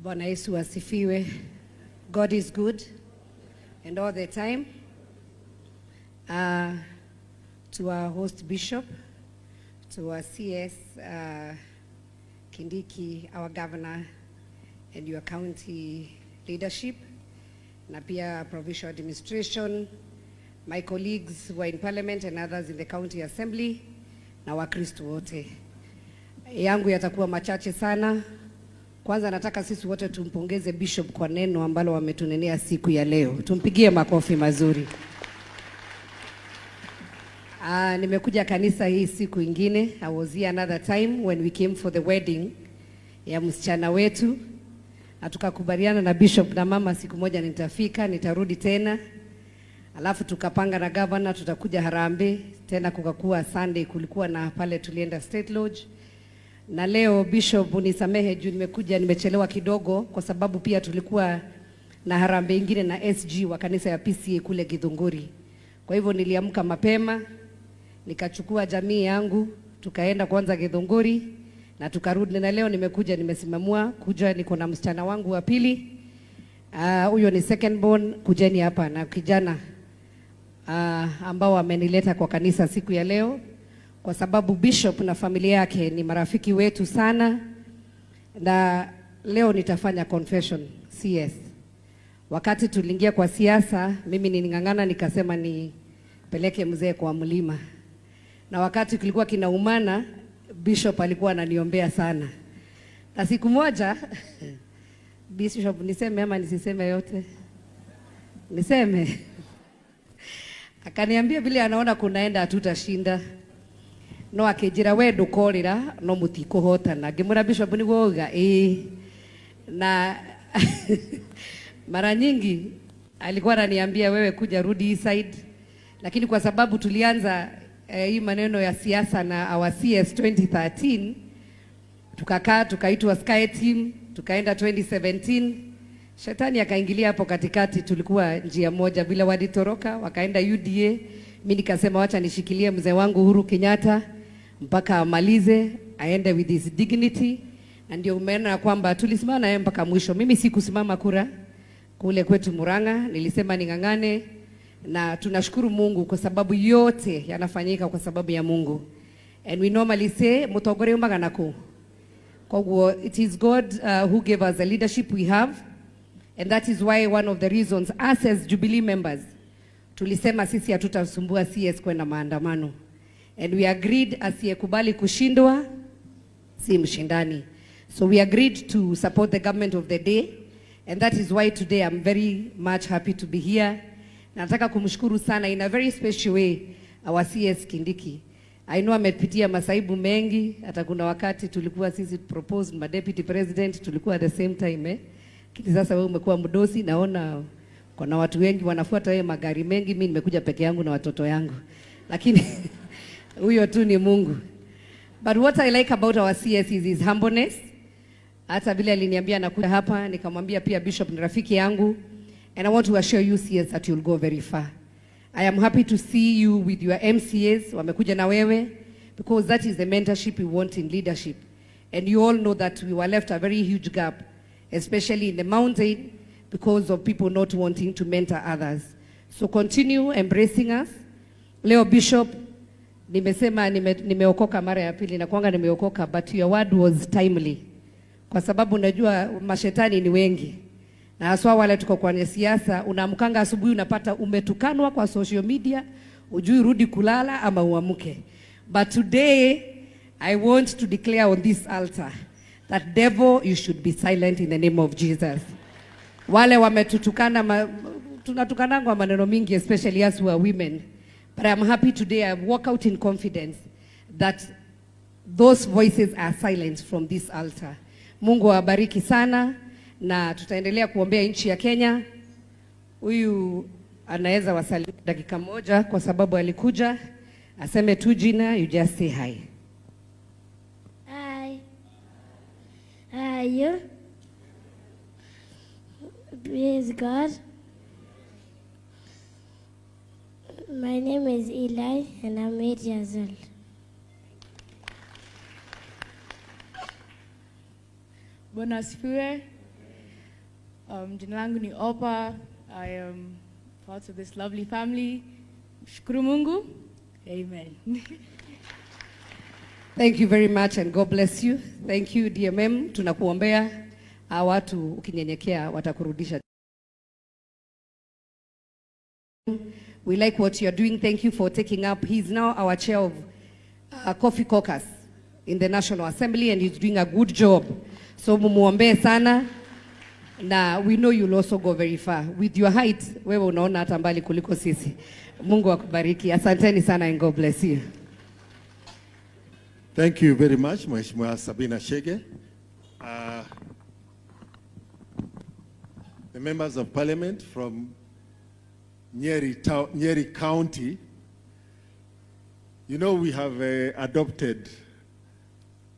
Bwana Yesu asifiwe. God is good and all the time. To our host bishop, to our CS Kindiki, our governor, and your county leadership, na pia provincial administration, my colleagues who are in parliament and others in the county assembly, na Wakristo wote. Yangu yatakuwa machache sana. Kwanza nataka sisi wote tumpongeze Bishop kwa neno ambalo wametunenea siku ya leo. Tumpigie makofi mazuri. Nimekuja kanisa hii siku ingine. I was here another time when we came for the wedding ya msichana wetu, na tukakubaliana na Bishop na mama, siku moja nitafika, nitarudi tena. Alafu tukapanga na governor tutakuja Harambee tena, kukakuwa Sunday, kulikuwa na pale tulienda State Lodge. Na leo Bishop, unisamehe juu nimekuja nimechelewa kidogo, kwa sababu pia tulikuwa na harambee ingine na SG wa kanisa ya PCEA kule Githunguri. Kwa hivyo niliamka mapema nikachukua jamii yangu tukaenda kwanza Githunguri na tukarudi, na leo nimekuja nimesimamua kuja, niko na msichana wangu wa pili, huyo ni second born. Kujeni hapa na kijana ambao wamenileta kwa kanisa siku ya leo kwa sababu Bishop na familia yake ni marafiki wetu sana, na leo nitafanya confession CS. Wakati tuliingia kwa siasa, mimi niling'ang'ana nikasema nipeleke mzee kwa mlima, na wakati kulikuwa kinaumana, Bishop alikuwa ananiombea sana, na siku moja Bishop, niseme ama nisiseme yote? Niseme. Akaniambia vile anaona kunaenda hatutashinda, no akinjira we ndukorira no mutikuhotana. Ngimwira, "Bishop, niguo uga ii?" Na mara nyingi alikuwa ananiambia, "Wewe kuja rudi hii side," lakini kwa sababu tulianza hii maneno ya siasa na our CS 2013, tukakaa tukaitwa Sky Team, tukaenda 2017, shetani akaingilia hapo katikati. Tulikuwa njia moja, bila walitoroka wakaenda UDA. Mi nikasema wacha nishikilie mzee wangu Uhuru Kenyatta mpaka amalize, aende with his dignity, na ndio umeona kwamba tulisimama naye mpaka mwisho. Mimi sikusimama kura kule kwetu Murang'a, nilisema ning'ang'ane, na tunashukuru Mungu kwa sababu yote yanafanyika kwa sababu ya Mungu. And we normally say mutongore umaga naku. Koguo it is God who gave us the leadership we have, and that is why one of the reasons us as Jubilee members tulisema sisi hatutasumbua CS kwenda maandamano, and we agreed asiyekubali kushindwa si mshindani. So we agreed to support the government of the day, and that is why today I'm very much happy to be here. Nataka kumshukuru sana in a very special way our CS Kindiki. I know amepitia masaibu mengi, hata kuna wakati tulikuwa sisi proposed ma deputy president, tulikuwa at the same time, eh. Lakini sasa wewe umekuwa mdosi, naona kuna watu wengi wanafuata wewe, magari mengi, mimi nimekuja peke yangu na watoto yangu. Lakini huyo tu ni Mungu. But what I like about our CS is his humbleness. Hata vile aliniambia nakuja hapa, nikamwambia pia Bishop ni rafiki yangu, and I want to assure you, CS, that you'll go very far. I am happy to see you with your MCAs wamekuja na wewe, because that is the mentorship we want in leadership. And you all know that we were left a very huge gap, especially in the mountain, because of people not wanting to mentor others. So continue embracing us. Leo Bishop, nimesema nimeokoka mara ya pili na kwanga nimeokoka, but your word was timely, kwa sababu unajua mashetani ni wengi na haswa wale tuko kwenye siasa. Unaamkanga asubuhi unapata umetukanwa kwa social media, ujui rudi kulala ama uamke. But today I want to declare on this altar that devil, you should be silent in the name of Jesus. Wale wametutukana tunatukanangwa maneno mingi, especially us who are women, but I'm happy today I walk out in confidence that those voices are silent from this altar. Mungu awabariki sana na tutaendelea kuombea nchi ya Kenya. Huyu anaweza wasalimu dakika moja kwa sababu alikuja aseme tu jina, you just say hi. Hi. How are you? Praise God. My name is Eli and I'm 8 years old. Bwana asifiwe. Jina langu ni Opa. I am part of this lovely family. Shukuru Mungu. Amen. Thank you very much and God bless you. Thank you, DMM. Tunakuombea hawa watu ukinyenyekea watakurudisha. We like what you're doing. Thank you for taking up. He's now our chair of Coffee Caucus in the National Assembly and he's doing a good job. So mumuombee sana na we know you'll also go very far. With your height, wewe unaona hata mbali kuliko sisi. Mungu akubariki. Asanteni sana and God bless you. Thank you very much, Mheshimiwa Sabina Chege. The members of parliament from Nyeri County, you know we have adopted